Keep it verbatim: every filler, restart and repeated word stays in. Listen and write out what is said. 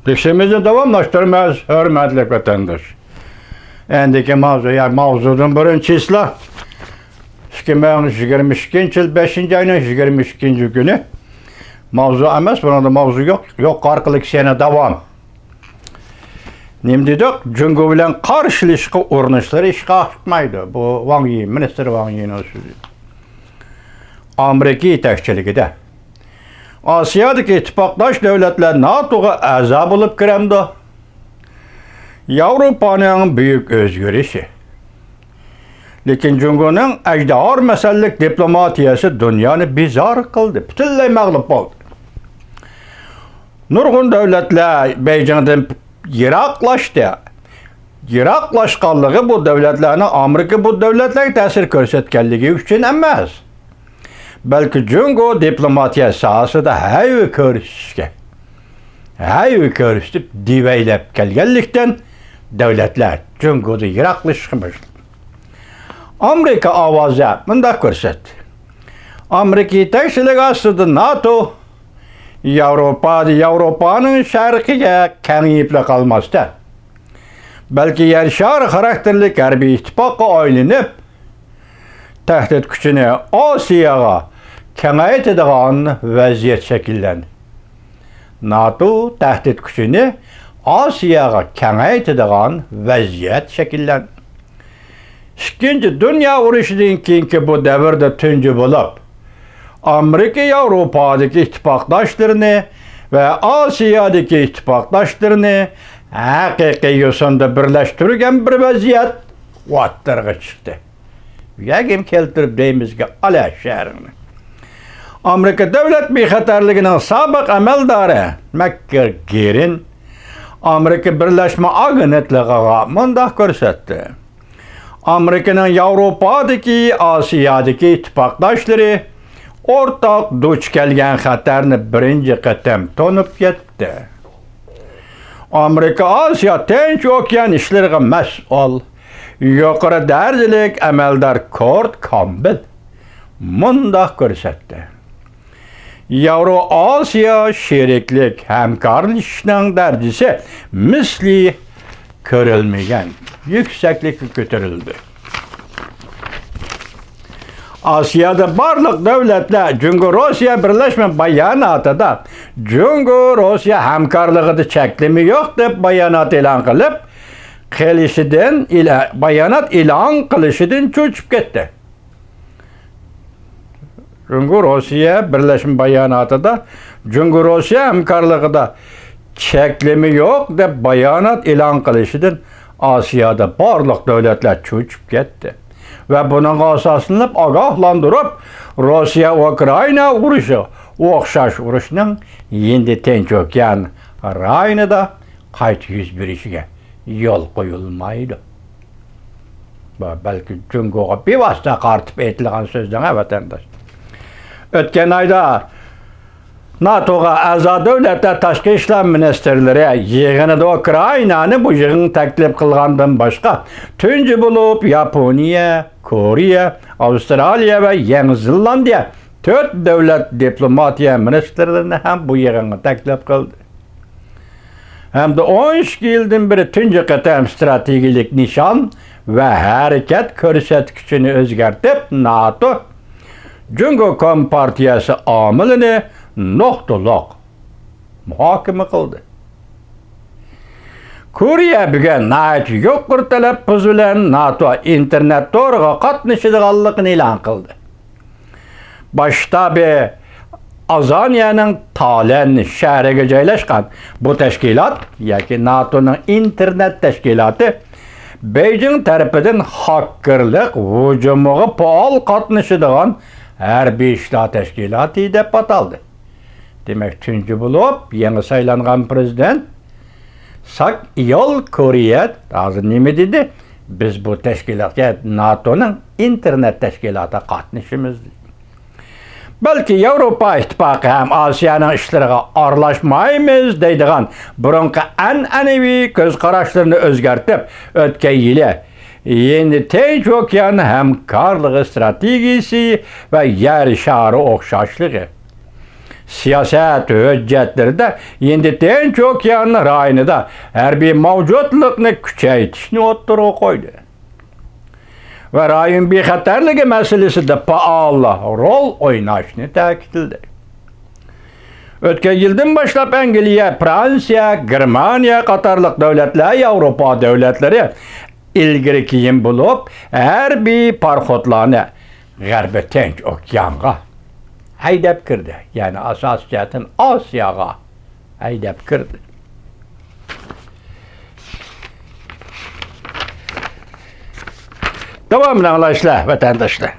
دېيىشىمىزنى داۋاملاشتۇرىمىز، ھۆرمەتلىك ۋەتەنداش. ئەندىكى ماۋزۇ، يا ماۋزۇدىن بۇرۇن چىسلا، ئىككى مىڭ يىگىرمە ئىككىنچى يىل بەشىنچى ئاينىڭ يىگىرمە ئىككىنچى كۈنى. ماۋزۇ ئەمەس، بۇنىڭدا ماۋزۇ يوق، يوق ئارقىلىق سەنە داۋام. نېمە دېدۇق؟ جۇڭگو بىلەن قارشىلىشىشقا ئۇرۇنۇشلىرى ئىشقا ئاشمايدۇ. بۇ ۋاڭ يى، مىنىستىر ۋاڭ يىنىڭ سۆزى. ئامېرىكا يېتەكچىلىكىدە ئاسىيادىكى ئىتتىپاقداش دۆلەتلەر ناتوغا ئەزا بولۇپ كىرەمدۇ؟ ياۋروپانىڭ بۈيۈك ئۆزگىرىشى. لېكىن جۇڭگونىڭ ئەجدىھا مەسەللىك دىپلوماتىيەسى دۇنيانى بىزار قىلدى، پۈتۈنلەي مەغلۇپ بولدى. نۇرغۇن دۆلەتلەر بېيجىڭدىن يىراقلاشتى. يىراقلاشقانلىقى بۇ دۆلەتلەرنىڭ ئامېرىكا بۇ دۆلەتلەرگە تەسىر كۆرسەتكەنلىكى ئۈچۈن ئەمەس، بەلكى جۇڭگو دىپلوماتىيە ساھەسىدە ھەيۋە كۆرسىتىشكە، ھەيۋە كۆرسىتىپ دېۋەيلەپ كەلگەنلىكتىن، دۆلەتلەر جۇڭگودىن يىراقلىشىشقا باشلىدى. ئامېرىكا ئاۋازى مۇنداق كۆرسەتتى: ئامېرىكا يېتەكچىلىكى ئاستىدا ناتو ياۋروپا، ياۋروپانىڭ شەرقىگە كېڭىيىپلا قالماستىن، بەلكى يەر شارى خاراكتېرلىك ھەربىي ئىتتىپاققا ئايلىنىپ، تەھدىت كۈچىنى ئاسىياغا كېڭەيتىدىغان ۋەزىيەت شەكىللەندى. ناتو تەھدىت كۈچىنى ئاسىياغا كېڭەيتىدىغان ۋەزىيەت شەكىللەندى. ئىككىنچى دۇنيا ئۇرۇشىدىن كېيىنكى بۇ دەۋردە تۇنجى بولۇپ، ئامېرىكا ياۋروپادىكى ئىتتىپاقداشلىرىنى ۋە ئاسىيادىكى ئىتتىپاقداشلىرىنى ھەقىقىي يوسۇندا بىرلەشتۈرگەن بىر ۋەزىيەت ئوتتۇرىغا چىقتى. يەگىم كەلتۈرۈپ دەيمىزگە، ئالە شەھىرىڭنى. ئامېرىكا دۆلەت بىخەتەرلىكىنىڭ سابىق ئەمەلدارى مەككىر گېرىن ئامېرىكا بىرلەشمە ئاگېنتلىقىغا مۇنداق كۆرسەتتى: ئامېرىكىنىڭ ياۋروپادىكى، ئاسىيادىكى ئىتتىپاقداشلىرى ئورتاق دۇچ كەلگەن خەتەرنى بىرىنچى قېتىم تونۇپ يەتتى. ئامېرىكا ئاسىيا تىنچ ئوكيان ئىشلىرىغا مەسئۇل يۇقىرى دەرىجىلىك ئەمەلدار كورت كامبېل مۇنداق كۆرسەتتى: ياۋرو ئاسىيا شېرىكلىك ھەمكارلىشىشنىڭ دەرىجىسى مىسلى كۆرۈلمىگەن يۈكسەكلىككە كۆتۈرۈلدى. ئاسىيادا بارلىق دۆلەتلەر جۇڭگو روسىيە بىرلەشمە باياناتىدا جۇڭگو روسىيە ھەمكارلىقىدا چەكلىمە يوق دەپ بايانات ئېلان قىلىپ، قىلىشىدىن ئېلا-، بايانات ئېلان قىلىشىدىن چۆچۈپ كەتتى. جۇڭگو روسىيە بىرلەشمە باياناتىدا جۇڭگو روسىيە ھەمكارلىقىدا چەكلىمە يوق دەپ بايانات ئېلان قىلىشىدىن ئاسىيادا بارلىق دۆلەتلەر چۆچۈپ كەتتى ۋە بۇنىڭغا ئاساسلىنىپ ئاگاھلاندۇرۇپ، روسىيە ئۇكرائىنا ئۇرۇشىغا ئوخشاش ئۇرۇشنىڭ ھىندى تىنچ ئوكيان رايونىدا قايتا يۈز بېرىشىگە يول قويۇلمايدۇ. بۇ بەلكى جۇڭگوغا بىۋاسىتە قارىتىپ ئېيتىلغان سۆزلەر، ۋەتەنداش. ئۆتكەن ئايدا ناتوغا ئەزا دۆلەتلەر تاشقى ئىشلار مىنىستىرلىرى يىغىنىدا ئۇكرائىنانى بۇ يىغىنغا تەكلىپ قىلغاندىن باشقا، تۇنجى بولۇپ ياپونىيە، كورېيە، ئاۋسترالىيە ۋە يېڭى زېلاندىيە تۆت دۆلەت دىپلوماتىيە مىنىستىرلىرىنى ھەم بۇ يىغىنغا تەكلىپ قىلدى. ھەمدە ئون ئىككى يىلدىن بېرى تۇنجى قېتىم ئىستراتېگىيەلىك نىشان ۋە ھەرىكەت كۆرسەتكۈچىنى ئۆزگەرتىپ، ناتو جۇڭگو كومپارتىيەسى ئامىلىنى نۇقتىلىق مۇھاكىمە قىلدى. كورېيە بۈگۈن ناھايىتى يۇقىرى تەلەپپۇز بىلەن ناتو ئىنتېرنېت تورىغا قاتنىشىدىغانلىقىنى ئېلان قىلدى. باش شتابى ئازانىيەنىڭ تالەن شەھىرىگە جايلاشقان بۇ تەشكىلات ياكى ناتونىڭ ئىنتېرنېت تەشكىلاتى بېيجىڭ تەرىپىدىن خاككېرلىق ھۇجۇمىغا پائال قاتنىشىدىغان ھەربىي ئىشلار تەشكىلاتى دەپ ئاتالدى. دېمەك، تۇنجى بولۇپ يېڭى سايلانغان پىرېزىدېنت ساك يول كورېيە ھازىر نېمە دېدى؟ بىز بۇ تەشكىلاتقا، ناتونىڭ ئىنتېرنېت تەشكىلاتىغا قاتنىشىمىز. بەلكى ياۋروپا ئىتتىپاقى ھەم ئاسىيانىڭ ئىشلىرىغا ئارىلاشمايمىز دەيدىغان بۇرۇنقى ئەنئەنىۋى كۆز قاراشلىرىنى ئۆزگەرتىپ، ئۆتكەن يىلى ھىندى تىنچ ئوكيان ھەمكارلىقى ئىستراتېگىيىسى ۋە يەر شارى ئوخشاشلىقى سىياسەت ھۆججەتلىرىدە ھىندى تىنچ ئوكيان رايونىدا ھەربىي مەۋجۇتلۇقنى كۈچەيتىشنى ئوتتۇرىغا قويدى ۋە رايون بىخەتەرلىكى مەسىلىسىدە پائال رول ئويناشنى تەكىتلىدى. ئۆتكەن يىلدىن باشلاپ ئەنگلىيە، فرانسىيە، گېرمانىيە قاتارلىق دۆلەتلەر، ياۋروپا دۆلەتلىرى ئىلگىرى كېيىن بولۇپ ھەربىي پاراخوتلارنى غەربىي تىنچ ئوكيانغا ھەيدەپ كىردى. يەنى ئاساسىي جەھەتتىن ئاسىياغا ھەيدەپ كىردى. داۋامىنى ئاڭلايسىلەر، ۋەتەنداشلار.